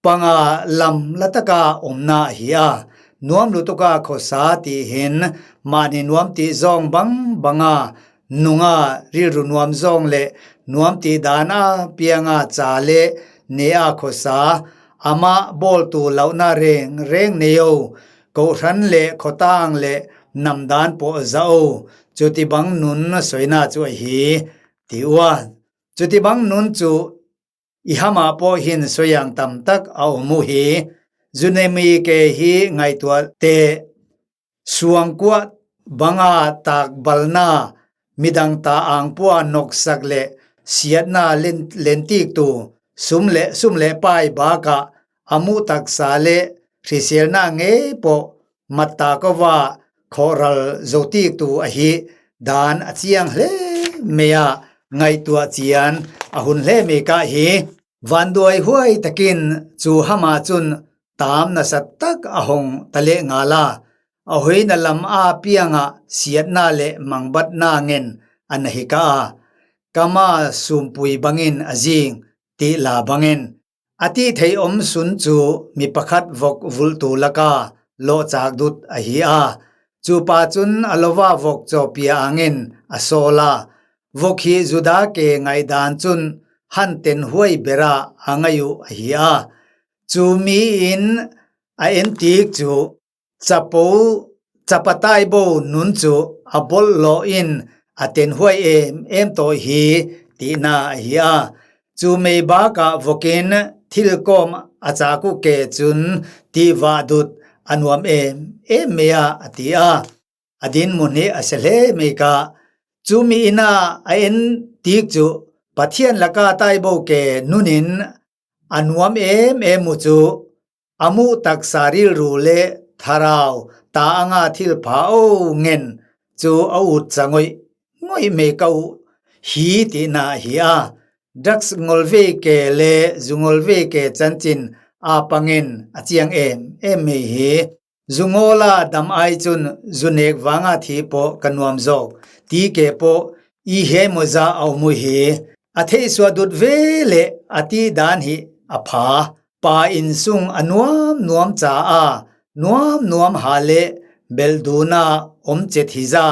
S2: Panga lam la taka awmna a hi a, nuam lutuka khawsa tih hin mahni nuam tih zawng bang banga nunga rilru nuam zawng leh nuam tih dan a pianga cha leh ne a khawsa amah bawltu lohna reng reng nei o, kohhran leh khawtang leh nam dan pawh za o, chuti bang nun sawina chu a hi ti u a, chuti bang nun chu I hamah pawh hin sawiang tam tak a awm u hi. Zunemi ke hi ngaihtuah teh. Suangkuah banga tak balna, midang ta ang pua nawksak leh siatna lentiktu sum leh sum leh pai bakah a mu taksa leh hriselna ngei pawh matta kova khawhral zotiktu a hi dan a chiang hle mai a, ngaihtuah chian a hun hle mai ka hi. Vanduai huai takin chu hama chun tam nasat tak a hawng ta leh nghal a, a hawina lam a pianga siatna leh mangbatna ngen a na hi ka a, kama sumpui bangin a zing tih la bangin A ti thei awm sun chu mi pakhat vawk vulhtu laka lawh chak dut a hi a. Cu pa cun a lova vawk cawpia angin a sawl a. Vawk hi Juda ke ngaihdan cun han ten huai bera a ngaiu a hi a. Cu mi in a en tik cu Capo capatai bo nun cu a bawlhhlawh in a ten huai em em tawi hi tina a hi a. Cu mei bak ah vawkin thil kawm a caku ke cun tiva dut a nuam em em me ah a ti a. A din mun hi a si hle mei ka. Cu mi inn ah a en tik cu Pathian laka tai bo ke nun in a nuam em em mu cu A mu taksa rilru le thlarau ta anga thil pha o ngen cu a ut ca ngoih ngoih me ko hi ti na hi a. Drugs ngol ve ke le zu ngol ve ke chanchin a pangin a chiang em em me hi. Zungawl ah dam ai cun zunek vanga thi pawh ka nuam zawk ti ke pawh i he maw za a um hi. A theih sua dut ve le a ti dan hi a pha. Pa inn sung a nuam nuam caah nuam nuam ha le bel duna om chet hi za.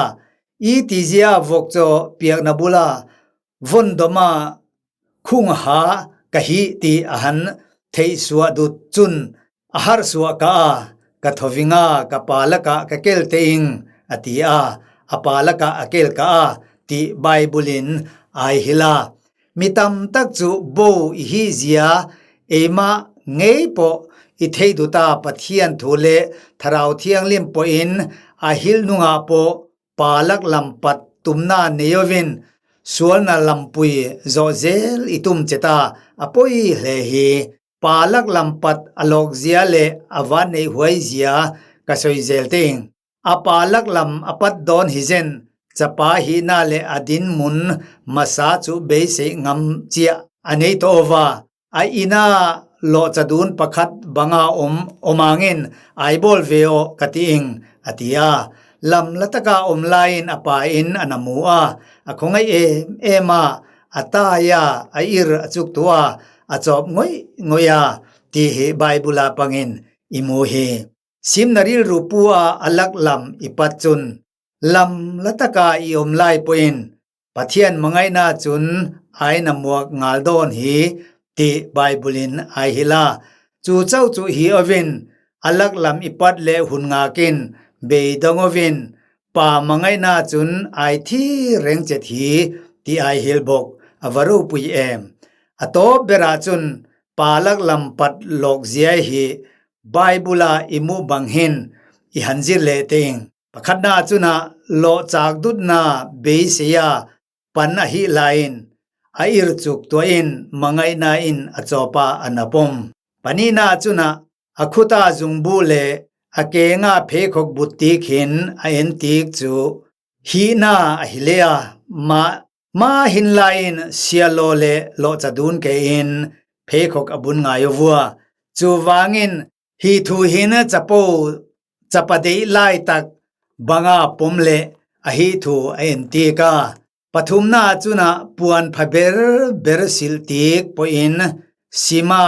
S2: I ti zia vok chaw piak na bula von doma khung ha ka hi ti a han theih sua dut cun a har sua ka a ka thovinga ka pa laka ka kel te ing a ti a a pa laka a kel ka a ti Bible in ai hila mi tam tak chu bo i hi zia eima ngei pawh i thei duta Pathian thu le Thlarau Thianghlim pawhin a hil nunga pawh pa lak lam pat tumna neiovin sualna lampui zawh zel i tum cheta a pawi hle hi. Pa lak lam pat a lawk zia leh a van neih huai zia ka sawi zel ting. A pa lak lam a pat dawn hi zen chapa hi na le a din mun masa chu beisei ngam chiah a nei tawh va. A ina lawhchadun pakhat banga awm awmangin ai bawl ve aw ka ti ing, a ti a. Lam la taka awm laiin a pa in a na mu a, a khawngaih em em a, a tai a, a ir a chuk tu a. a chawp ngawih ngawih a ti hi Bible ah pangin i mu hi. Simna rilru pu a a lak lam i pat cun lam la taka i um lai pawhin Pathian hmangaihna cun ai na muak ngal dawn hi ti Bible in ai hila. Cu chau cu hi ovin a lak lam i pat le hun ngakin beidong ovin pa hmangaihna cun ai thi reng chet hi ti ai hil bawk a va ropui em. A tawp ber ah cun pa lak lam pat lawk zia hi Bible ah i mu bang hin i han zir le ting. Pakhatnak cun ah lawhcaak dutnak beisei ah pan a hih lain a ircuk tuah in mangaihnak in a cawpa an a pom. Pahnihnak cun ah a khuta zungbu le a keng ah phekhok but tik hin a en tik cu hi na a hile a mah ma hin lain sialo le lawhcadun ke in phekhok a bun ngai vua. Cu wangin Hi thu hin capo capadei lai tak banga pom le a hi thu a en tik a pathumna cuna puan pha ber ber sil tik poin sima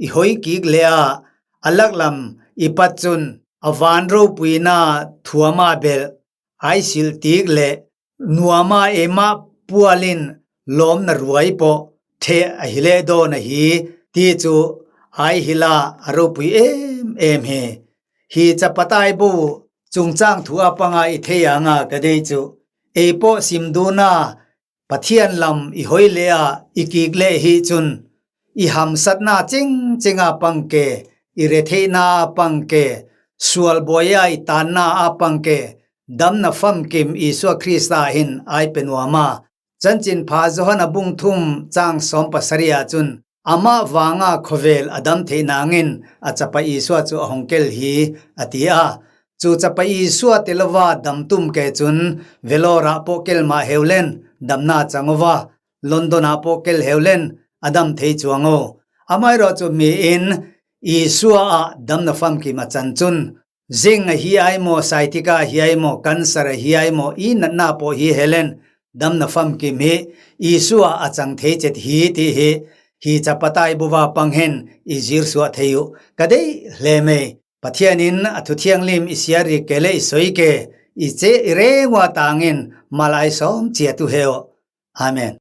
S2: i hoi kik le a alak lam i pat cun a van ropuina thuama bel ai sil tik le nuama ema pualin lawm na ruai pawh the a hile dawn a hi ti chu ai hila a ropui em em he hi chapatai bu chungchang thu apanga i theia nga ka dei chu ei pawh sim duna Pathian lam i hoi le a i kik le hi chun i hamsatna ching chinga pangke i retheina pangke sual boya i tanna a pangke damna famkim Isua Krista hin ai penuama chanchin pha Johan abung thum chang som pasaria chun ama wanga khovel adam thei nangin a chapa Isua chu a hongkel hi atia chu chapa Isua telova damtum ke chun velora po kel ma heulen damna changowa London ah pawh kel heulen a dam thei chuang o. Amai ro chu mi in Isua ah dam na famkim a chan chun zing a hi ai mo saitika hi ai mo cancer a hi ai mo i natna pawh hi helen dam na famkim hi Isua a chang thei chet hi ti hi hi chapatai buwa panghen i zir suah theiu ka dei hle mei Pathianin a thu thianghlim i siar i ke le i soi ke i che i rengwa tangin malai som chia tu heo Amen.